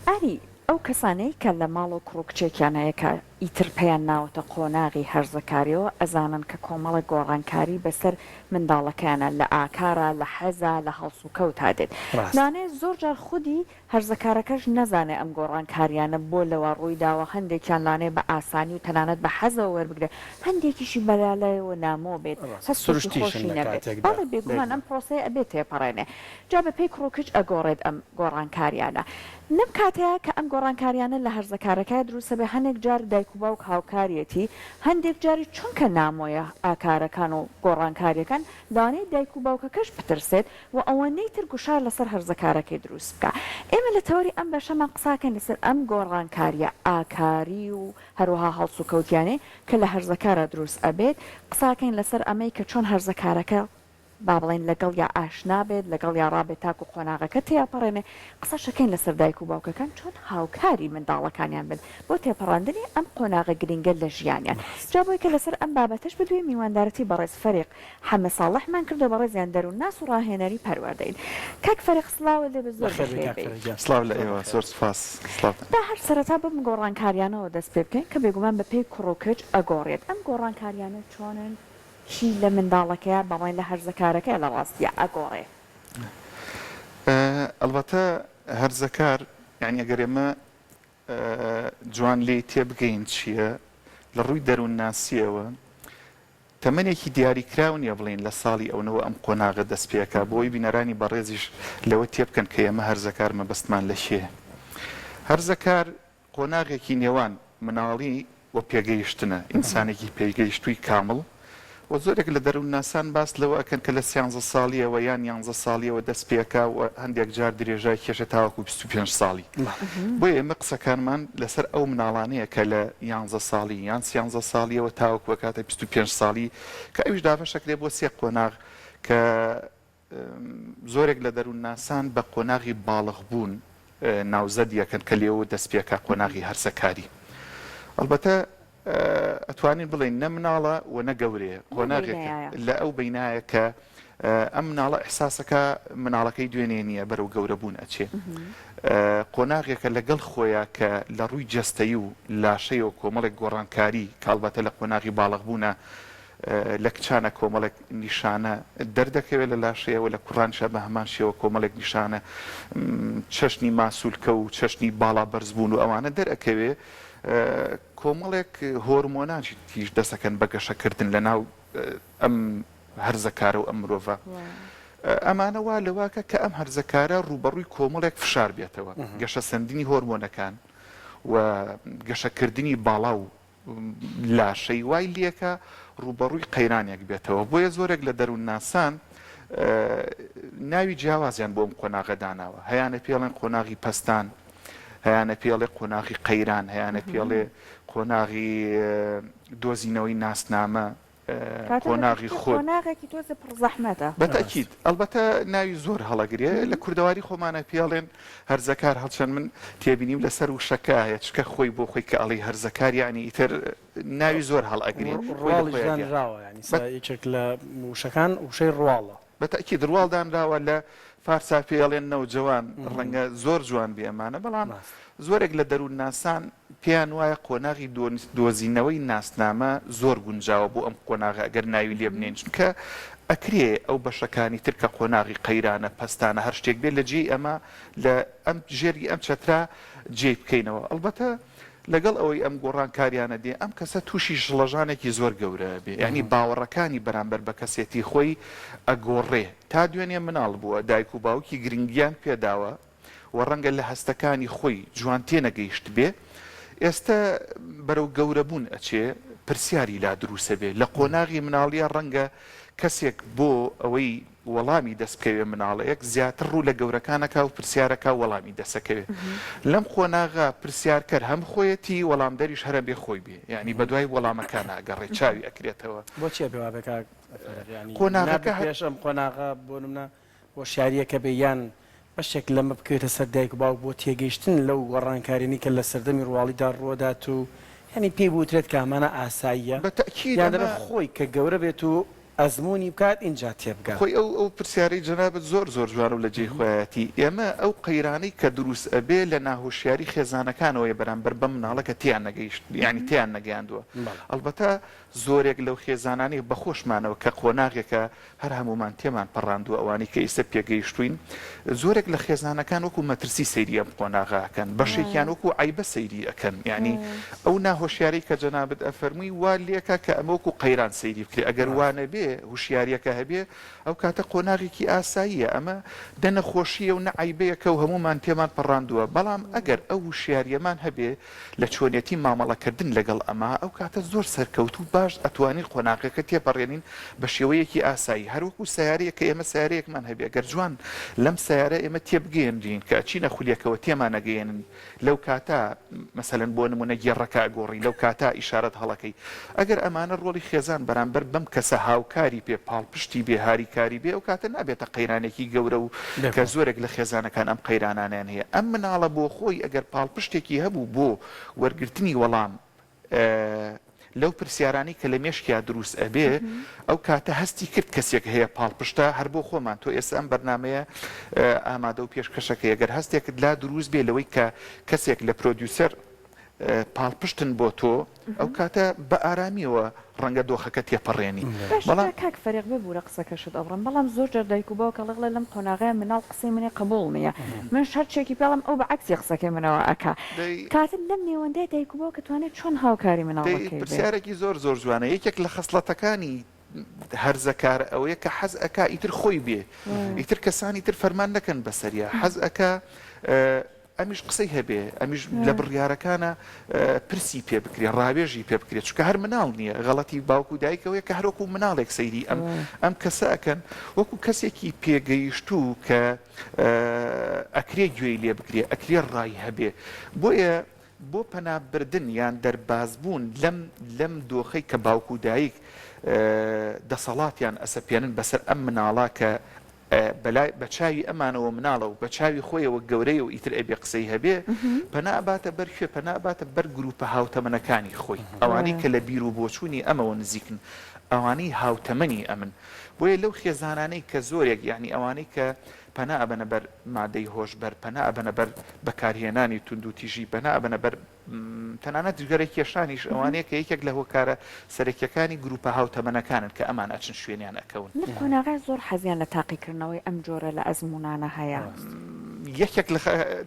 ئاری، ئەو کەسانەی کە لە ماڵەوە کوڕ و کچێکیان هەیە کە ئیتر پێیان ناوەتە قۆناغی هەرزەکاریەوە ئەزانن کە کۆمەڵێک گۆڕانکاری بەسەر منداڵەکەیانا لە ئاکارا، لە حەزا، لە هەڵسوکەوتا دێت. ڕاستە. لەوانەیە زۆر جار خودی هەرزەکارەکەش نەزانێ ئەم گۆڕانکاریانە بۆ لەوە ڕووی داوە، هەندێکیان لەوانەیە بە ئاسانی و تەنانەت بە حەزەوە وەربگرێ، هەندێکیشی بەلالایەوە نامۆ بێت، ڕاستە. هەستێکی سروشتیشن خۆشی لە نەبێت. کاتێکدا. بەڵێ بێگومان ئەم بێگومان. پرۆسەیە ئەبێ تێپەڕێنێ. جا بە پێی کوڕ و کچ ئەگۆڕێت ئەم گۆڕانکاریانە. لەم کاتەیا کە ئەم گۆڕانکاریانە لە هەرزەکارەکەیا دروست ئەبێ هەنێک جار دایک و باوک هاوکاریەتی، هەندێک جاریش چونکە نامۆیە ئاکارەکان و گۆڕانکاریەکان لەوانەیە دایک و باوکەکەش بترسێت و ئەوەندەی تر گوشار لەسەر هەرزەکارەکەی دروست بکا. ئێمە لە تەوەری ئەم بەشەمان قساکەین لەسەر ئەم گۆڕانکاریە ئاکاری و هەروەها هەڵسوکەوتیانەی کە لە هەرزەکارا دروست ئەبێت، قساکەین لەسەر ئەمەی کە چۆن هەرزەکارەکە با بڵێین لەگەڵیا ئاشنا بێت، لەگەڵیا ڕابێت تاکو قۆناغەکە تێپەڕێنێ، قسەشەکەین لەسەر دایک و باوکەکان چۆن هاوکاری منداڵەکانیان بن بۆ تێپەڕاندنی ئەم قۆناغە گرنگە لە ژیانیان. جا بۆیە کە لەسەر ئەم بابەتەش بدوێین میواندارەتی بەڕێز فەریق حەمە ساڵحمان کردووە، بەڕێزیان دەروونناس و ڕاهێنەری پەروەردەیین. کاک فەریق سڵاوت لێ بێت زۆر بەخێر بێی بەخێر کاک بێی. فەریق گیان. سڵاو لە زۆر ئێوە بەخێر زۆر بێی. سوپاس سڵاوتان. با هەر سەرەتا بەم گۆڕانکاریانەوە دەست پێ بکەین کە بێگومان بە پێی کوڕ و کچ ئەگۆڕێت، ئەم گۆڕانکاریانە چۆنن؟ چی لە منداڵەکەیا بەڵێ لە هەرزەکارەکەیا لە ڕاستیا ئەگۆڕێ. ئەڵبەتە هەرزەکار یانی ئەگەر ئێمە جوان لێی تێبگەین چییە لە ڕووی دەروونناسییەوە تەمەنێکی دیاریکراو نییە بڵێین لە ساڵی ئەونەوە ئەم قۆناغە دەست پێکا بۆی بینەرانی بەڕێزیش لەوە تێبکەن کە ئێمە هەرزەکار مەبەستمان لە کێ هەرزەکار قۆناغێکی نێوان مناڵی و پێگەیشتنە، ئینسانێکی پێگەیشتووی کامڵ و زۆرێک لە دەروونناسان باس لەوە ئەکەن کە لە سیانزە ساڵییەوە یان یانزە ساڵییەوە دەست پێ ئەکا و هەندێک جار درێژای کێشە تاوەکو 25 ساڵی. بۆیە ئێمە قسەکانمان لەسەر ئەو مناڵانەیە کە لە یانزە ساڵی یان سیانزە ساڵییەوە تاوەکو ئەکاتە 25 ساڵی کە ئەویش دابەش ئەکرێ بۆ سێ قۆناغ کە زۆرێک لە دەروونناسان بە قۆناغی باڵغبوون ناوزەدی ئەکەن کە لێوە دەست پێکا قۆناغی هەرزەکاری. ئەڵبەتە ئەتوانین بڵێین نە مناڵە و نە گەورەیە، قۆناغێکە لە ئەو بەینایە کە ئەم مناڵە ئیحساسەکا مناڵەکەی دوێنێ نییە بەرەو گەورەبوون ئەچێ. قۆناغێکە لەگەڵ خۆیا کە لە ڕووی جەستەیی و لاشەیەوە کۆمەڵێک گۆڕانکاری کە ئەڵبەتە لە قۆناغی باڵغبوونا لە کچانە کۆمەڵێک نیشانە دەردەکەوێت لە لاشەیەوە، لە کوڕانیشا بە هەمان شێوە کۆمەڵێک نیشانە چەشنی ماسولکە و چەشنی باڵا بەرزبوون و ئەوانە دەرئەکەوێ، کۆمەڵێک هۆرمۆناتیش دەسەکەن بە گەشەکردن لە ناو ئەم هەرزەکارە و ئەم مرۆڤە. ئەمانە وا لەواکە کە ئەم هەرزەکارە ڕووبەڕووی کۆمەڵێک فشار بێتەوە، گەشەسەندنی هۆرمۆنەکان و گەشەکردنی باڵا و لاشەی وای لێکا ڕووبەڕووی قەیرانێک بێتەوە، بۆیە زۆرێک لە دەروونناسان ناوی جیاوازیان بۆ ئەم قۆناغە داناوە، هەیانە پێڵێن قۆناغی پەستان، هەیانە پێڵێ قۆناغی قەیران، هەیانە پێڵێ قۆناغی دۆزینەوەی ناسنامە، قۆناغی خود. قۆناغێکی تۆزێ پڕ زەحمەتە. بە تەئکید. ئەڵبەتە ناوی زۆر هەڵەگرێ. لە کوردەواری خۆمانا پێی ئەڵێن هەرزەکار هەڵچەند من تێبینیم لەسەر وشەکە هەیە چونکە خۆی بۆ خۆی کە ئەڵێی هەرزەکار یانی ئیتر ناوی زۆر هەڵئەگرێ خۆی لە ڕواڵیش خۆیا دیارە. دانراوە یانی سە یەکێک لە وشەکان وشەی ڕواڵە. بە تەئکید ڕواڵ دانراوە لە فارسا پێی ئەڵێن نەوجەوان ڕەنگە زۆر جوان بێ ئەمانە بەڵام زۆرێک لە دەروونناسان پێیان وایە قۆناغی دۆزینەوەی ناسنامە زۆر گونجاوە بۆ ئەم قۆناغە ئەگەر ناوی لێ بنێین چونکە ئەکرێ ئەو بەشەکانی تر کە قۆناغی قەیرانە پەستانە هەر شتێک بێت لە جێی ئەمە لە ئەم ژێری ئەم چەترا جێی بکەینەوە ئەڵبەتە لەگەڵ ئەوەی ئەم گۆڕانکاریانە دێ ئەم کەسە تووشی شڵەژانێکی زۆر گەورە ئەبێ یانی باوەڕەکانی بەرامبەر بە کەسێتی خۆی ئەگۆڕێ تا دوێنێ مناڵ بووە دایک و باوکی گرنگیان پێداوە و ڕەنگە لە هەستەکانی خۆی جوان تێنەگەیشتبێ، ئێستە بەرەو گەورەبوون ئەچێ، پرسیاری لا دروسەبێ. لە قۆناغی مناڵییا ڕەنگە کەسێک بۆ ئەوەی وەڵامی دەست بکەوێ مناڵێک زیاتر ڕوو لە گەورەکان ئەکا و پرسیار ئەکا و وەڵامی دەسەکەوێ. لەم قۆناغە پرسیارکەر هەم خۆیەتی، وەڵامدەریش هەر ئەبێ خۆی بێ. یانی بەدوای وەڵامەکانا ئەگەڕێ، چاوی ئەکرێتەوە. بۆچی ئەبێ وابێ کاک فەرەج؟ یانی قۆناغەکە نابێ هەر. پێش ئەم قۆناغە بۆ نمونە هۆشیارییەکە بێ یان بەشێک لەمە بکەوێتە سەر دایک و باوک بۆ تێگەیشتن لەو گۆڕانکاریانەی کە لە سەردەمی ڕواڵیدا ڕووەدات و یانی پێی بوترێت کە ئەمانە ئاساییە بە تەئکید یان دەبێت ئەمە. خۆی کە گەورە بێت و. ئەزموونی بکات ئینجا تێبگا. خۆی ئەو ئەو پرسیارەی جەنابت زۆر زۆر جوانە و لە جێی خۆیەتی. ئێمە ئەو قەیرانەی کە دروست ئەبێ لە ناهۆشیاری خێزانەکانەوەیە بەرامبەر بەم مناڵە کە تێیان نەگەیشت یانی تێیان نەگەیاندووە. ئەڵبەتە زۆرێک لەو خێزانانەی بە خۆشمانەوە کە قۆناغێکە هەر هەموومان تێمان پەڕاندووە ئەوانەی کە ئیستە پێگەیشتووین زۆرێک لە خێزانەکان وەکو مەترسی سەیری ئەم قۆناغە ئەکەن بەشێکیان وەکو عەیبە سەیری ئەکەن یانی ئەو ناهۆشیارەی کە جەنابت ئەفەرمووی وا لێکا کە ئەمە وەکو قەیران سەیری بکرێ ئەگەر وا نەبێ هوشیاریەکە هەبێ ئەو کاتە قۆناغێکی ئاساییە ئەمە نە نەخۆشیە و نە عەیبەیەکە و هەموومان تێمان پەڕاندووە بەڵام ئەگەر ئەو هوشیاریەمان هەبێ لە چۆنیەتی مامەڵەکردن لەگەڵ ئەمە ئەو کاتە زۆر سەرکەوتوو باش ئەتوانین قۆناغەکە تێپەڕێنین بە شێوەیەکی ئاسایی هەر وەکو سەیارەیەک کە ئێمە سەیارەیەکمان هەبێ گەر جوان لەم سەیارە ئێمە تێبگەیەنرین کە ئەچینە خولیەکەوە تێمانەگەیەنن لەو کاتە مەسەلەن بۆ نمونە گێڕەکە ئەگۆڕی لەو کاتە ئیشارەت هەڵەکەی ئەگەر ئەمانە ڕۆڵی خێزان بەرامبەر بەم کەسە هاوکاری پێ پاڵپشتی بێ هاریکاری بێ ئەو کاتە نابێتە قەیرانێکی گەورە و کە زۆرێک لە خێزانەکان ئەم قەیرانانەیان هەیە ئەم مناڵە بۆ خۆی ئەگەر پاڵپشتێکی هەبوو بۆ وەرگرتنی وەڵام لەو پرسیارانەی کە لە مێشکیا دروست ئەبێ ئەو کاتە هەستی کرد کەسێک هەیە پاڵپشتە هەر بۆ خۆمان تۆ ئێستا ئەم بەرنامەیە ئامادە و پێشکەشەکەی ئەگەر هەستێکت لا دروست بێ لەوەی کە کەسێک لە پرۆدیوسەر پاڵپشتن بۆ تۆ ئەو کاتە بە ئارامیەوە ڕەنگە دۆخەکە تێپەڕێنی باشە بەڵام. جا کاک فەریق ببورە قسەکەشت ئەبڕم بەڵام زۆر جار دایک و باوک ئەڵێ لەم قۆناغەیا مناڵ قسەی منی قبوڵ نیە منش هەر چیەکی پێ ئەڵێم ئەو بە عەکسی قسەکەی منەوە ئەکا دەی. کاتە لەم نێوەندەیا دایک و باوک ئەتوانێ چۆن هاوکاری دەی مناڵەکەی بێ؟ پرسیارێکی زۆر زۆر جوانە یەکێک لە خەسڵەتەکانی هەرزەکار ئەوەیە کە حەز ئەکا ئیتر خۆی بێ ئیتر کەسانی تر فەرمان نەکەن بەسەریا حەز ئەکا ئەمیش قسەی هەبێ، ئەمیش لە بڕیارەکانا پرسی پێ بکرێ، ڕاوێژی پێ بکرێ، چونکە هەر مناڵ نییە، غەڵەتی باوک و دایک ئەوەیە کە هەر وەکوو مناڵێک سەیری ئەم ئەم کەسە ئەکەن، وەکوو کەسێکی پێگەیشتوو کە ئەکرێ گوێی لێ بگرێ، ئەکرێ ڕای هەبێ. بۆیە بۆ پەنا بردن یان دەربازبوون لەم لەم دۆخەی کە باوک و دایک دەسەڵاتیان ئەسەپێنن بەسەر ئەم مناڵە کە بەلای بە چاوی ئەمانەوە مناڵە و بە چاوی خۆیەوە گەورەیە و ئیتر ئەبێ قسەی هەبێ، پەنا ئەباتە بەر کوێ؟ پەنا ئەباتە بەر گرووپە هاوتەمەنەکانی خۆی، ئەوانەی کە لە بیر و بۆچوونی ئەمەوە نزیکن، ئەوانەی هاوتەمەنی ئەمن. بۆیە لەو خێزانانەی کە زۆرێک یانی ئەوانەی کە پەنا ئەبەنە بەر مادەی هۆشبەر، پەنا ئەبەنە بەر بەکارهێنانی توندوتیژی، پەنا ئەبەنە بەر تەنانەت جگەرە کێشانیش ئەوانەیە کە یەکێک لە هۆکارە سەرەکیەکانی گروپە هاوتەمەنەکانن کە ئەمان ئەچن شوێنیان ئەکەون. لەم قۆناغە زۆر حەزیان لە تاقیکردنەوەی ئەم جۆرە لە ئەزموونانە هەیە. یەکێک لە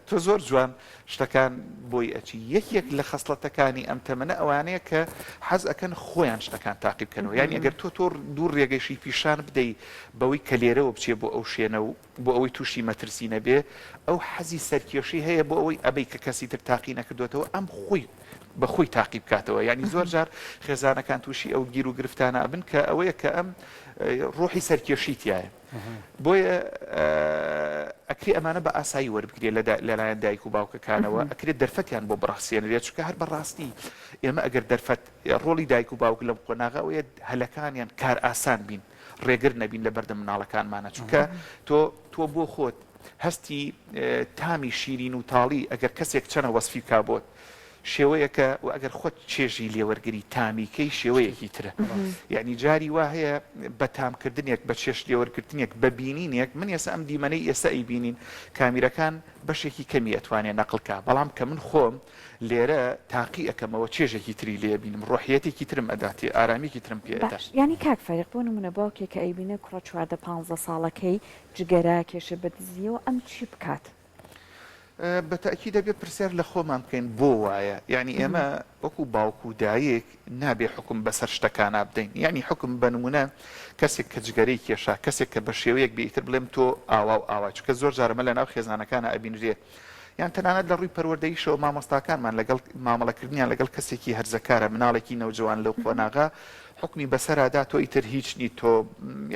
تۆ زۆر جوان شتەکان بۆی ئەچی یەکێک لە خەسڵەتەکانی ئەم تەمەنە ئەوانەیە کە حەز ئەکەن خۆیان شتەکان تاقی بکەنەوە یانی ئەگەر تۆ تۆ دوو ڕێگەشی پیشان بدەی بەوەی کە لێرەوە بچێ بۆ ئەو شوێنە و بۆ ئەوەی تووشی مەترسی نەبێ، ئەو حەزی سەرکێشی هەیە بۆ ئەوەی ئەبەی کە کەسی تر تاقی نەکردۆتەوە ئەم خۆی بە خۆی تاقی بکاتەوە یانی زۆر جار خێزانەکان تووشی ئەو گیر و گرفتانە ئەبن کە ئەوەیە کە ئەم ڕۆحی سەرکێشی تایە بۆیە ئەکرێ ئەمانە بە ئاسایی وەربگرێ لەلایەن دایک و باوکەکانەوە ئەکرێت دەرفەتیان بۆ بڕەخسێنرێت چونکە هەر بەڕاستی ئێمە ئەگەر دەرفەت ڕۆڵی دایک و باوک لەم قۆناغە ئەوەیە هەلەکانیان کار ئاسان بین ڕێگر نەبین لە بەردەم مناڵەکانمانە چونکە تۆ تۆ بۆ خۆت هەستی تامی شیرین و تاڵی ئەگەر کەسێک چەنە وەسفی بکا بۆت شێوەیەکە و ئەگەر خۆت چێژی لێوەرگری تامیکەی شێوەیەکی ترە یعنی جاری وا هەیە بە تامکردنێک بە چێش لێوەرگرتنێک بە بینینێک من ئێستا ئەم دیمەنەی ئێستا ئەیبینین کامیرەکان بەشێکی کەمی ئەتوانێ نەقل کا بەڵام کە من خۆم لێرە تاقی ئەکەمەوە چێژێکی تری لێ ئەبینم ڕۆحیەتێکی ترم ئەداتێ ئارامیەکی ترم پێ ئەدا. باش یانی کاک فەریق بۆ نمونە باوکێک کە ئەیبینێ کوڕە 14 پانزە ساڵەکەی جگەرە ئەکێشێ بە دزیەوە ئەم چی بکات؟ بە تەئکید ئەبێ پرسیار لە خۆمان بکەین بۆ وایە؟ یانی ئێمە وەکو باوک و دایک نابێ حوکم بەسەر شتەکانا بدەین یانی حوکم بە نمونە کەسێک کە جگەرەی کێشا کەسێک کە بە شێوەیەک بێ ئیتر بڵێم تۆ ئاوا و ئاوای چونکە زۆر جار ئەمە لەناو خێزانەکانا ئەبینرێ یان تەنانەت لە ڕووی پەروەردەییشەوە مامۆستاکانمان لەگەڵ مامەڵەکردنیان لەگەڵ کەسێکی هەرزەکارە مناڵێکی نەوجەوان لەو قۆناغە حوکمی بەسەرا دا تۆ ئیتر هیچ نیت تۆ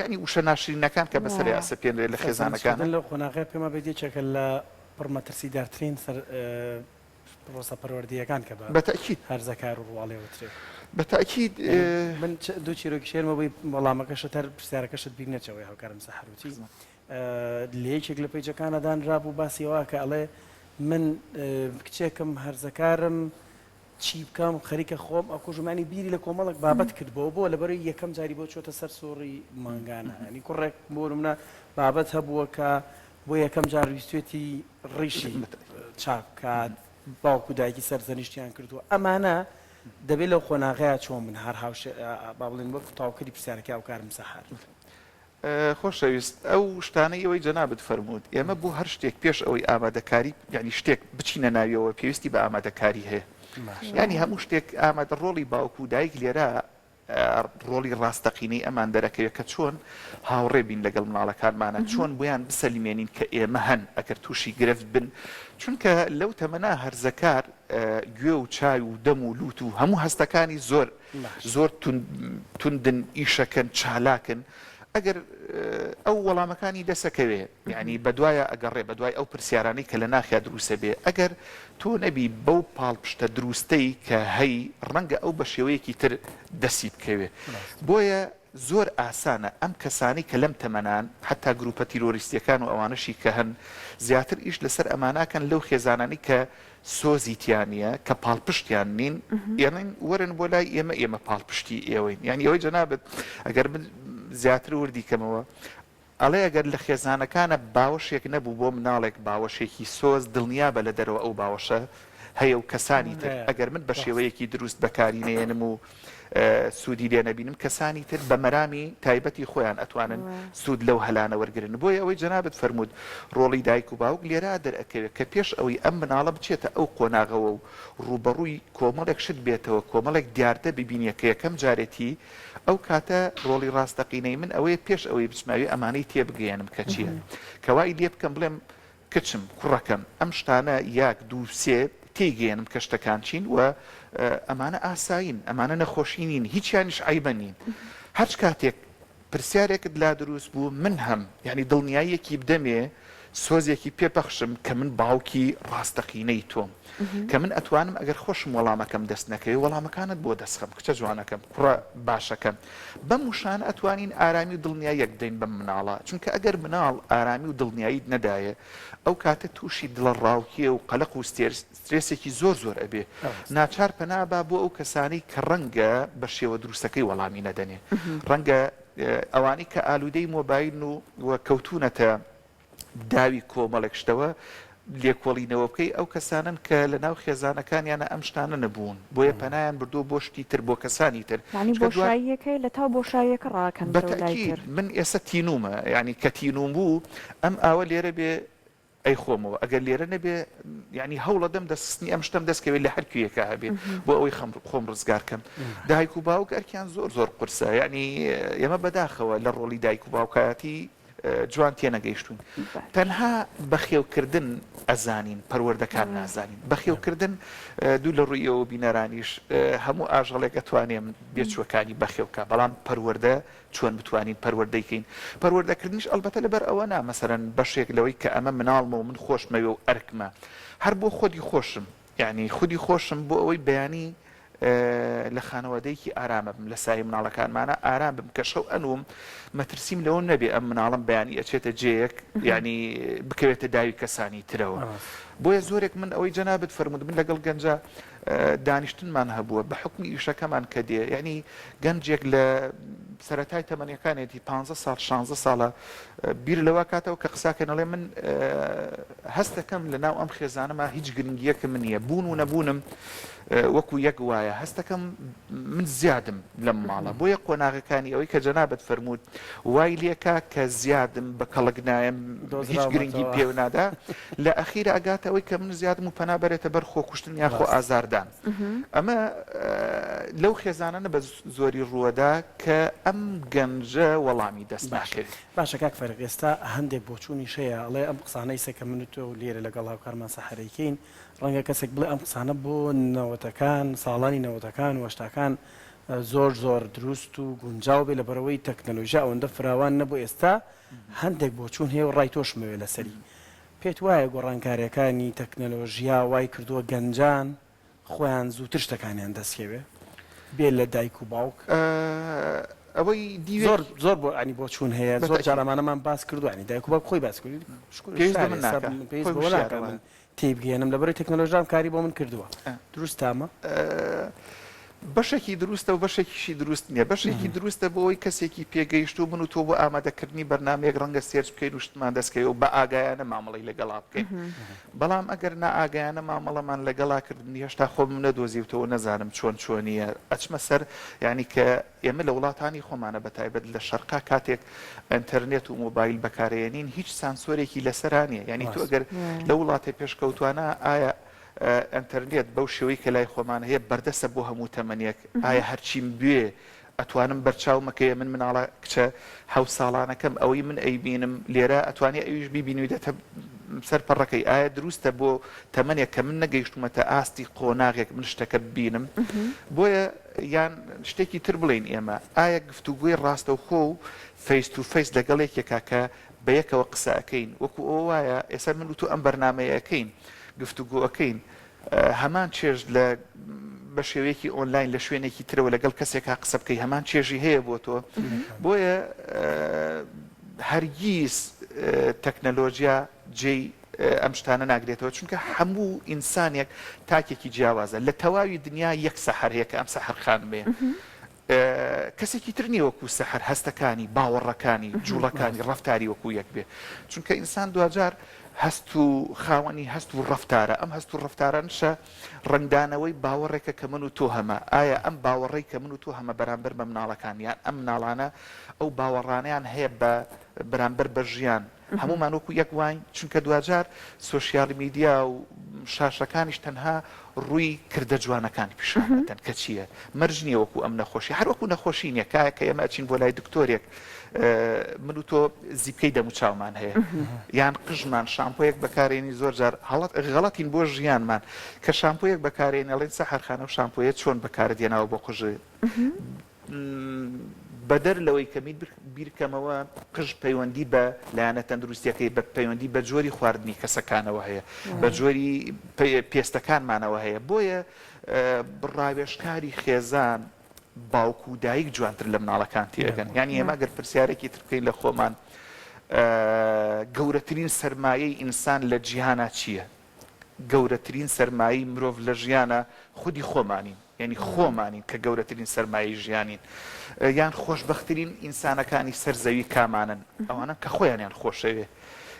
یانی وشە ناشرینەکان کە بەسەریا ئەسەپێنرێ لە خێزانەکانا. سەرزەنشتکردن لەو قۆناغەیە پێم وابێت یەکێکە لە پڕ مەترسیدارترین سەر پرۆسە پەروەردەییەکان کە بە بە تەئکید. هەرزەکار و ڕواڵێ وترێ. بە تەئکید. من دوو چیرۆکیش هێنمەوە بۆی وەڵامەکەشت هەر پرسیارەکەشت بیر نەچێ ئەوەی هاوکارم سەحەر وتی. لە یەکێک لە پەیجەکانا دانرابوو باسی ئەوە کە ئەڵێ من کچێکم هەرزەکارم. چی بکەم خەریکە خۆم ئەکوژم یانی بیری لە کۆمەڵێک بابەت کردبەوە بۆ لەبەرەی یەکەم جاری بۆ چۆتە سەر سوڕی مانگانە ینی کوڕێک بۆ نمونە بابەت هەبووە کە بۆ یەکەم جار ویستێتی ڕیشی چاک بکات باوک و دایکی سەرزەنیشتیان کردووە ئەمانە دەبێت لەو قۆناغەیە چۆن بن هەر هاوش با بڵێن وەک تاوکەری پرسیارەکە هاوکارم سەحەر. خۆشەویست ئەو شتانەی ئەوەی جەنابت فەرمووت ئێمە بۆ هەر شتێک پێش ئەوەی ئامادەکاری یعنی شتێک بچینە ناویەوە پێویستی بە ئامادەکاری هەیە یعنی هەموو شتێک ئامادە ڕۆڵی باوک و دایک لێرە ڕۆڵی ڕاستەقینەی ئەمان دەرەکەوێت کە چۆن هاوڕێ بین لەگەڵ مناڵەکانمانە چۆن بۆیان بسەلمێنین کە ئێمە هەن ئەگەر تووشی گرفت بن چونکە لەو تەمەنا هەرزەکار گوێ و چاوی و دەم و لوت و هەموو هەستەکانی زۆر زۆر توندن ئیشەکەن چالاکن ئەگەر ئەو وەڵامەکانی دەسەکەوێ یعنی بەدوایە ئەگەڕێ بەدوای ئەو پرسیارانەی کە لە ناخیا دروستە بێ ئەگەر تۆ نەبی بەو پاڵپشتە دروستەی کە هەی ڕەنگە ئەو بە شێوەیەکی تر دەسی بکەوێ بۆیە زۆر ئاسانە ئەم کەسانەی کە لەم تەمەنان حەتا گروپە تیرۆریستیەکان و ئەوانەشی کە هەن زیاتر ئیش لەسەر ئەماناکەن لەو خێزانانەی کە سۆزی تیا نیە کە پاڵپشتیان نین ئێڵێن وەرن بۆ لای ئێمە ئێمە پاڵپشتی ئێوەین یانی ئەوەی جەنابت ئەگەر من زیاتر وردی کەمەوە ئەڵێ ئەگەر لە خێزانەکانە باوەشێک نەبوو بۆ مناڵێک باوەشێکی سۆز دڵنیابە لە دەرەوە ئەو باوەشە هەیە و کەسانی تر ئەگەر من بە شێوەیەکی دروست بەکاری نەیەنم و سوودی لێ نەبینم کەسانی تر بە مەرامی تایبەتی خۆیان ئەتوانن سوود لەو هەلانە وەرگرن بۆیە ئەوەی جەنابت فەرمووت ڕۆڵی دایک و باوک لێرە دەرئەکەوێت کە پێش ئەوەی ئەم مناڵە بچێتە ئەو قۆناغەوە و ڕووبەڕووی کۆمەڵێک شت بێتەوە کۆمەڵێک دیاردە ببینێ کە یەکەم جارێتی ئەو کاتە ڕۆڵی ڕاستەقینەی من ئەوەیە پێش ئەوەی بچمە ئەوێ ئەمانەی تێبگەیەنم کە چییە کە وای لێ بکەم بڵێم کچم، کوڕەکەم، ئەم شتانە یاک، دوو، سێ، تێیگەیەنم کە شتەکان چین و ئەمانە ئاسایین، ئەمانە نەخۆشی نین، هیچیانیش عەیبە نین. هەرچ کاتێک پرسیارێکت لا دروست بوو، من هەم، یانی دڵنیاییەکی بدەمێ، سۆزێکی پێ بەخشم کە من باوکی ڕاستەقینەی تۆم. کە من ئەتوانم ئەگەر خۆشم وەڵامەکەم دەست نەکەوێ، وەڵامەکانت بۆ دەست خەم، کچە جوانەکەم، کوڕە باشەکەم. بەم وشانە ئەتوانین ئارامی و دڵنیاییەک بدەین بەم مناڵە، چونکە ئەگەر مناڵ ئارامی و دڵنیاییت نەدایێ ئەو کاتە تووشی دڵەڕاوکێ و قەلەق و سترێسێکی زۆر زۆر ئەبێ، ناچار پەنا با بۆ ئەو کەسانەی کە ڕەنگە بە شێوە دروستەکەی وەڵامی نەدەنێ، ڕەنگە ئەوانەی کە ئالوودەی مۆبایلن و کەوتوونەتە داوی کۆمەڵێک شتەوە لێکۆڵینەوە بکەی ئەو کەسانەن کە لە ناو خێزانەکانیانە ئەم شتانە نەبوون بۆیە پەنایان بردووە بۆ شتی تر بۆ کەسانی تر یانی چونکە دوات بۆشاییەک هەیە لە تاو بۆشاییەکە ڕاکەن بە بەرەو لای تەئکید تر. من ئێستا تینوومە یانی کە تینووم بوو ئەم ئاوە لێرە بێ ئەیخۆمەوە ئەگەر لێرە نەبێ یانی هەوڵەدەم دەستخستنی ئەم شتەم دەست کەوێ لە هەر کوێیەکا هەبێ بۆ ئەوەی خەم خۆم ڕزگار کەم دایک و باوک ئەرکیان زۆر زۆر قورسە یانی ئێمە بەداخەوە لە ڕۆڵی دایک و باوکایەتی جوان تێنەگەیشتوین تەنها بەخێوکردن ئەزانین پەروەردەکان نازانین بەخێوکردن دوو لە ڕووی ئێوە بینەرانیش هەموو ئاژەڵێک ئەتوانێ بێچوەکانی بەخێوکە بەڵام پەروەردە چۆن بتوانین پەروەردەی کەین پەروەردەکردنیش ئەلبەتە لەبەر ئەوە نا مەسەرەن بەشێک لەوەی کە ئەمە مناڵمە و من خۆشمەوێ و ئەرکمە هەر بۆ خۆدی خۆشم یانی خودی خۆشم بۆ ئەوەی بەیانی لە خانەوادەیەکی ئارامە بم لە سایەی مناڵەکانمانە ئارام بم کە شەو ئەنوم مەترسیم لەوە نەبێ ئەم مناڵم بەیانی ئەچێتە جێیەک یانی بکەوێتە داوی کەسانی ترەوە بۆیە زۆرێک من ئەوەی جەنابت فەرمووت من لەگەڵ گەنجە دانیشتنمان هەبووە بە حکمی ئیشەکەمان کە دێ یعنی گەنجێک لە سەرەتای تەمەنیەکانێتی پ ساڵ 16 ساڵە بیر لەوە کاتەوە کە قساکەن ئەڵێ من هەست دەکەم لە ناو ئەم خێزانەما هیچ گرنگیەکم نییە بوون و نەبوونم وەکو یەک وایە هەست دەکەم من زیادم لەم ماڵە بۆیە قۆناغەکانی ئەوەی کە جەنابت فەرمووت وای لێکا کە زیادم بە کەڵک نایەم هیچ گرنگی دۆزراومەتەوە. پێ نادا لە ئەخیرا ئەگاتە ئەوەی کە من زیادم و پەنا بەرێتە بەر خۆکوشتن یا خۆ ڕاست. ئازاردان ئەمە لەو خێزانانە بە زۆری ڕووەدا کە ئەم گەنجە وەڵامی دەست باشە ناکەوێت. باشە کاک فەریق ئێستا هەندێک بۆچوونیش هەیە ئەڵێ ئەم قسانە ئیسە کە من و تۆ لێرە لەگەڵ هاوکارمان سەحەر ئەیکەین ڕەنگە کەسێک بڵێ ئەم قسانە بۆ نەوەتەکان ساڵانی نەوەتەکان و هەشتاکان زۆر زۆر دروست و گونجاو بێ لەبەرئەوەی تەکنەلۆژیا ئەوەندە فراوان نەبوو ئێستا هەندێک بۆچوون هەیە و ڕای تۆشم ئەوێ لەسەری پێت وایە گۆڕانکاریەکانی تەکنەلۆژیا وای کردووە گەنجان خۆیان زووتر شتەکانیان دەست کەوێ بێ لە دایک و باوک؟ ئەوەی دیوێک. زۆر زۆر بۆ یانی بۆچوون هەیە زۆر جار بەتەئکید. ئەمانەمان باس کردووە یانی دایک و باوک خۆی باس کردووە پێویست بە من ناکا پێویست خۆی بەوە وشیارە ناکا من وایە. تێی بگەیەنم لەبەرئەوەی تەکنەلۆژیا ئەم کاری بۆ من کردووە دروستە ئەمە؟ بەشێکی دروستە و بەشێکیشی دروست نییە بەشێکی دروستە بۆ ئەوەی کەسێکی پێگەیشتوو من و تۆ بۆ ئامادەکردنی بەرنامەیەک ڕەنگە search بکەین و شتمان دەستکەوێ و بە ئاگایانە مامەڵەی لەگەڵا بکەین بەڵام ئەگەر نائاگایانە مامەڵەمان لەگەڵا کرد من هێشتا خۆمم نەدۆزیوتەوە نەزانم چۆن چۆنییە ئەچمە سەر یانی کە ئێمە لە وڵاتانی خۆمانە بە تایبەت لە شەرقا کاتێک ئەنتەرنێت و مۆبایل بەکارەیەنین هیچ سانسۆرێکی لەسەرا نییە یانی تۆ ئەگەر لە وڵاتە پێشکەوتوانە ئایا ئەنتەرنێت بەو شێوەی کە لای خۆمان هەیە بەردەستە بۆ هەموو تەمەنێک ئایا هەرچیم بوێ ئەتوانم بەرچاومەکەیە من مناڵە کچە حەوت ساڵانەکەم ئەوەی من ئەیبینم لێرە ئەتوانێ ئەویش بیبینی و دێتە سەر پەڕەکەی ئایا دروستە بۆ تەمەنێک کە من نەگەیشتومەتە ئاستی قۆناغێک من شتەکە ببینم بۆیە یان شتێکی تر بڵێین ئێمە ئایا گفتوگۆی ڕاستەوخۆ و face to face لەگەڵ یەکێکا کە بەیەکەوە قسە ئەکەین وەکو ئەوە وایە ئێستا من و تۆ ئەم بەرنامەیە ئەکەین گفتوگۆ ئەکەین هەمان چێژ لە بە شێوەیەکی ئۆنلاین لە شوێنێکی ترەوە لەگەڵ کەسێکا قسە بکەی هەمان چێژی هەیە بۆ تۆ بۆیە هەرگیز تەکنەلۆژیا جێی ئەم شتانە ناگرێتەوە چونکە هەموو ئینسانێک تاکێکی جیاوازە لە تەواوی دنیا یەک سەحەر هەیە کە ئەم سەحەر خانمەیە کەسێکی تر نییە وەکو سەحەر هەستەکانی، باوەڕەکانی، جوڵەکانی، ڕەفتاری وەکو یەک بێ. چونکە ئینسان دواجار هەست و خاوەنی هەست و ڕەفتارە، ئەم هەست و ڕەفتارانشە ڕەنگدانەوەی باوەڕێکە کە من و تۆ هەمە، ئایا ئەم باوەڕەی کە من و تۆ هەمە بەرامبەر بە مناڵەکان یان ئەم مناڵانە ئەو باوەڕانەیان هەیە بە بەرامبەر بە ژیان، هەموومان وەکو یەک واین؟ چونکە دواجار سۆشیال میدیا و شاشەکانیش تەنها ڕووی کردە جوانەکانی پیشان ئەدەن کە چییە مەرج نییە وەکو ئەم نەخۆشی هەر وەکو نەخۆشی نییە کایە کە ئێمە ئەچین بۆ لای دکتۆرێک من و تۆ زیپکەی دەموچاومان هەیە یان قژمان شامپۆیەک بەکارێنی زۆر جار هەڵەت غەڵەتین بۆ ژیانمان کە شامپۆیەک بەکارێن ئەڵێن سەحەرخانە و شامپۆیە چۆن بەکارت هێناوە بۆ قژ بەدەر لەوەی کە من بیرکەمەوە قژ پەیوەندی بە لایەنە تەندروستیەکەی بە پەیوەندی بە جۆری خواردنی کەسەکانەوە هەیە بە جۆری پێستەکانمانەوە هەیە بۆیە ڕاوێژکاری خێزان باوک و دایک جوانتر لە مناڵەکان تێگەن یانی ئێمە گەر پرسیارێکی تر بکەین لە خۆمان گەورەترین سەرمایەی ئینسان لە جیهانا چییە؟ گەورەترین سەرمایەی مرۆڤ لە ژیانا خودی خۆمانین. یانی خۆمانین کە گەورەترین سەرمایەی ژیانین یان خۆشبەخترین ئینسانەکانی سەر زەوی کامانەن ئەوانەن کە خۆیانیان خۆشەوێ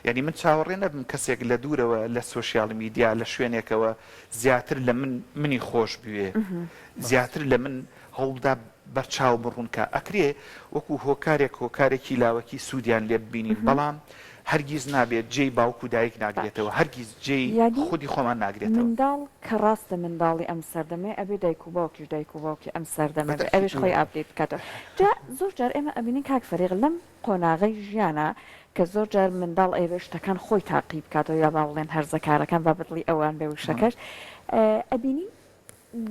یانی من چاوەڕێ نەبم کەسێک لە دوورەوە لە سۆشیال میدیا لە شوێنێکەوە زیاتر لە من منی خۆش بوێ زیاتر لە من هەوڵدا بەرچاوم ڕوون کا ئەکرێ وەکو هۆکارێک هۆکارێکی لاوەکی سوودیان لێ ببینین بەڵام هەرگیز نابێت جێی باوک و دایک ناگرێتەوە باش هەرگیز جێی یانی خودی خۆمان ناگرێتەوە. منداڵ کە ڕاستە منداڵی ئەم سەردەمەیە ئەبێ دایک و باوکیش دایک و باوکی ئەم سەردەمە بێ بەتەئکید. ئەویش خۆی update بکاتەوە جا زۆر جار ئێمە ئەبینین کاک فەریق لەم قۆناغەی ژیانا کە زۆر جار منداڵ ئەیەوێ شتەکان خۆی تاقی بکاتەوە یا با بڵێن هەرزەکارەکان با بەدڵی ئەوان بێ وشەکەش ئەبینین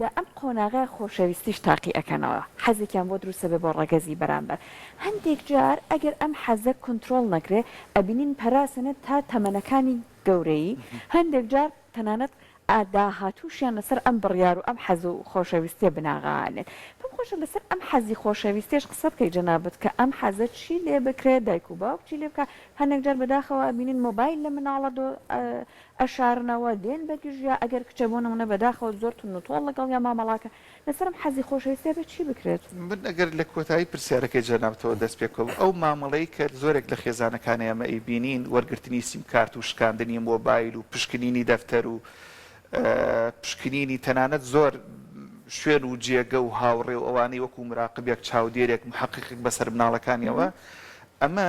لە ئەم قۆناغەیا خۆشەویستیش تاقی ئەکەنەوە، حەزێکیان بۆ دروست ئەبێ بۆ ڕەگەزی بەرامبەر. هەندێک جار ئەگەر ئەم حەزە کونترۆڵ نەکرێ ئەبینین پەراسەنێت تا تەمەنەکانی گەورەیی، هەندێک جار تەنانەت داهاتووشیان لەسەر ئەم بڕیار و ئەم حەز و خۆشەویستیە بناغە ئەنێن. پێم خۆشە لەسەر ئەم حەزی خۆشەویستیەش قسە بکەی جەنابت کە ئەم حەزە چی لێ بکرێ، دایک و باوک چی لێ بکا، هەندێک جار بەداخەوە ئەبینین مۆبایل لە مناڵە دۆ ئەشارنەوە دێن بە گژیا ئەگەر کچە بۆ نمونە بەداخەوە زۆر توند و تۆڵ لەگەڵیا مامەڵاکە لەسەر ئەم حەزی خۆشەویستیە بێ چی بکرێت؟ من ئەگەر لە کۆتایی پرسیارەکەی جەنابتەوە دەست پێ بکەم ئەو مامەڵەی کە زۆرێک لە خێزانەکانی ئێمە ئەیبینین وەرگرتنی سیم کارت و شکاندنی مۆبایل و پشکنینی دەفتەر و پشکنینی تەنانەت زۆر شوێن و جێگە و هاوڕێ و ئەوانەی وەکو مراقبێک چاودێرێک محەقیقێک بەسەر مناڵەکانیەوە ئەمە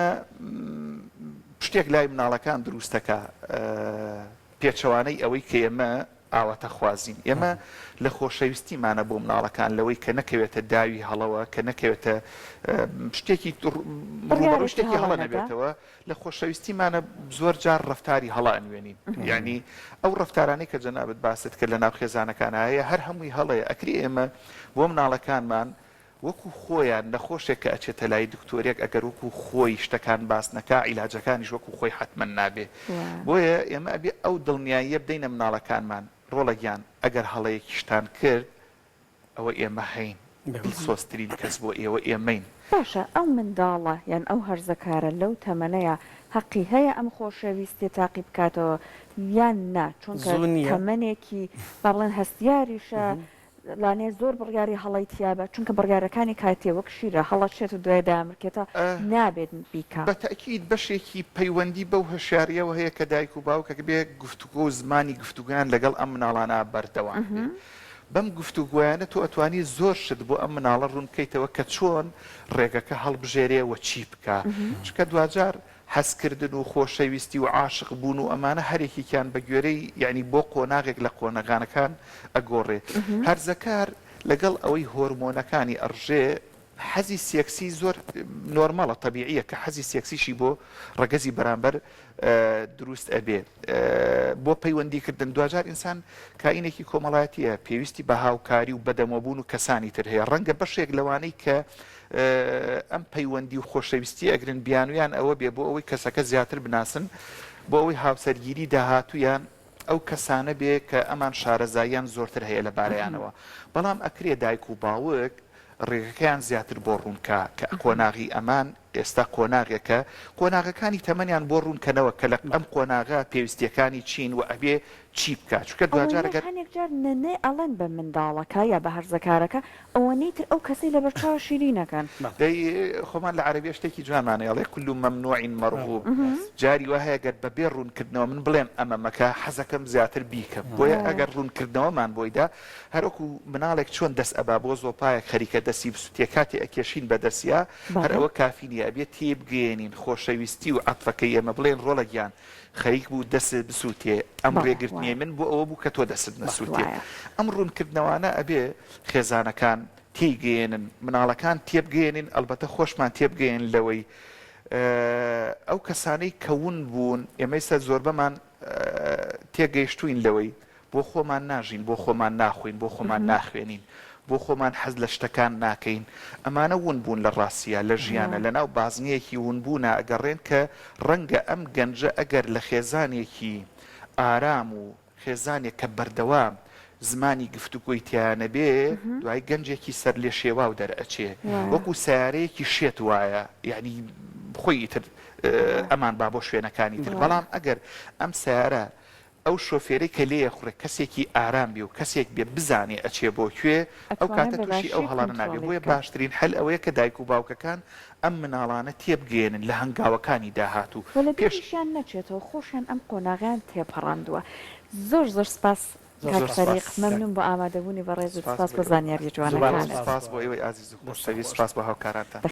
شتێک لای مناڵەکان دروست دەکا پێچەوانەی ئەوەی کە ئێمە ئاواتەخوازین. ئێمە لە خۆشەویستیمانە بۆ مناڵەکان لەوەی کە نەکەوێتە داوی هەڵەوە، کە نەکەوێتە شتێکی ڕووبەڕووی بڕیارێکی شتێکی هەڵە هەڵە نەدا. نەبێتەوە، لە خۆشەویستیمانە زۆر جار ڕەفتاری هەڵە ئەنوێنین. یانی ئەو ڕەفتارانەی کە جەنابت باست کرد لە ناو خێزانەکانا هەیە هەر هەمووی هەڵەیە. ئەکرێ ئێمە بۆ مناڵەکانمان وەکو خۆیان نەخۆشێک کە ئەچێتە لای دکتۆرێک ئەگەر وەکو خۆی شتەکان باس نەکا عیلاجەکانیش وەکو خۆی حەتمەن نابێ بۆیە ئێمە ئەبێ ئەو دڵنیاییە بدەینە مناڵەکانمان ڕۆڵە گیان ئەگەر هەڵەیەکیشتان کرد ئەوە ئێمە هەین دڵسۆزترین کەس بۆ ئێوە ئێمەین. باشە ئەو منداڵە یان ئەو هەرزەکارە لەو تەمەنەیا. هەقی هەیە ئەم خۆشەویستیە تاقی بکاتەوە یان نا چونکە زوو نییە. تەمەنێکی با بڵێن هەستیاریشە لانەیە زۆر بڕیاری هەڵەی تیابە چونکە بڕیارەکانی کاتیە وەک شیرە هەڵەچێت و دوای دامرکێتەوە نابێت بیکا. بە تەئکید بەشێکی پەیوەندی بەو هۆشیارییەوە هەیە کە دایک و باوکەک بێ گفتوگۆ و زمانی گفتوگۆیان لەگەڵ ئەم مناڵانە بەردەوام بێ. بەم گفتوگۆیانە تۆ ئەتوانی زۆر شت بۆ ئەم مناڵە ڕوون بکەیتەوە کە چۆن ڕێگەکە هەڵبژێرێ و چی بکا. چونکە دواجار حەزکردن و خۆشەویستی و عاشق بوون و ئەمانە هەریەکێکیان بە گوێرەی یانی بۆ قۆناغێک لە قۆنەغانەکان ئەگۆڕێ. هەرزەکار لەگەڵ ئەوەی هۆرمۆنەکانی ئەڕژێ حەزی سێکسی زۆر نۆرماڵە تەبیعیە کە حەزی سێکسیشی بۆ ڕەگەزی بەرامبەر دروست ئەبێ بۆ پەیوەندی کردن دواجار ئینسان کائینێکی کۆمەڵایەتیە پێویستی بە هاوکاری و بەدەمەبوون و کەسانی تر هەیە ڕەنگە بەشێک لەوانەی کە ئەم پەیوەندی و خۆشەویستی ئەگرن بیانویان ئەوە بێ بۆ ئەوەی کەسەکە زیاتر بناسن بۆ ئەوەی هاوسەرگیری داهاتوویان ئەو کەسانە بێ کە ئەمان شارەزاییان زۆرتر هەیە لە بارەیانەوە بەڵام ئەکرێ دایک و باوک ڕێگەکەیان زیاتر بۆ ڕوون کا کە قۆناغی ئەمان ئێستا قۆناغێکە قۆناغەکانی تەمەنیان بۆ ڕوون کەنەوە کە لە ئەم قۆناغە پێویستیەکانی چین و ئەبێ چی بکا چونکە دواجار ئەوەنەش گەر. هەنێک جار نەنەی ئەڵێن بە منداڵەکە یا بە هەرزەکارەکە ئەوەنەی تر ئەو کەسەی لەبەرچاوە شیرینەکەن. دەی خۆمان لە عەرەبیە شتێکی جوانمان هەیە ئەڵێ کل ممنوع مرغوب جاری وا هەیە گەر بەبێ ڕوونکردنەوە من بڵێم ئەمە مەکە حەزەکەم زیاتر بیکەم بۆیە ئەگەر ڕوونکردنەوەمان بۆی دا هەروەکو مناڵێک چۆن دەست ئەبا بۆ زۆپایەک خەریکە دەستی بسوتێ کاتێ ئەکێشین بە دەسیا هەر ئەوە کافی نیە ئەبێ تێیبگەیەنین خۆشەویستی و عەتفەکەی ئێمە بڵێین ڕۆڵە گیان خەریک بوو دەستت بسوتێ ئەم ڕێگرتنەی من بۆ ئەوە بوو کە تۆ دەستت نەسوتێ ئەم ڕوونکردنەوانە ئەبێ خێزانەکان تێیگەیەنن مناڵەکان تێبگەیەنین ئەڵبەتە خۆشمان تێبگەیەن لەوەی ئەو کەسانەی کە ون بوون ئێمە ئێستا زۆربەمان تێگەیشتووین لەوەی بۆ خۆمان ناژین، بۆ خۆمان ناخۆین، بۆ خۆمان ناخوێنین، بۆ خۆمان حەز لە شتەکان ناکەین، ئەمانە ون بوون لە ڕاستیا، لە ژیانا، لە ناو بازنەیەکی ونبوونا ئەگەڕێن کە ڕەنگە ئەم گەنجە ئەگەر لە خێزانێکی ئارام و خێزانێک کە بەردەوام زمانی گفتوگۆی تیا نەبێ دوای گەنجێکی سەرلێشێواو دەرئەچێ وەکو سەیارەیەکی شێت وایە یانی خۆی ئیتر ئەمان با بۆ شوێنەکانی تر بەڵام ئەگەر ئەم سەیارە ئەو شۆفێرەی کە لێیەخوڕێ کەسێکی ئارام بێ و کەسێک بێ بزانێ ئەچێ بۆ کوێ ئەو ئەتوانێ کاتە بە تووشی ئەو باشی هەڵانە نابێ کۆنترۆڵی بۆیە بکا. باشترین حەل ئەوەیە کە دایک و باوکەکان ئەم مناڵانە تێبگەیەنن لە هەنگاوەکانی داهاتوو وە لە پێش بیریشیان نەچێتەوە خۆشیان ئەم قۆناغەیان تێپەڕاندووە. زۆر زۆر سپاس زۆر کاک زۆر سپاس. فەریق سپاس مەمنون بۆ ئامادەبوونی بەڕێزت سپاس سپاس بۆ بۆ ئێوەی زانیاریە دووبارە جوانەکانت. سپاس سپاس بۆ بۆ ئێوەی ئازیز و دەستتان خۆشەویست خۆش سپاس بۆ هاوکارانتان.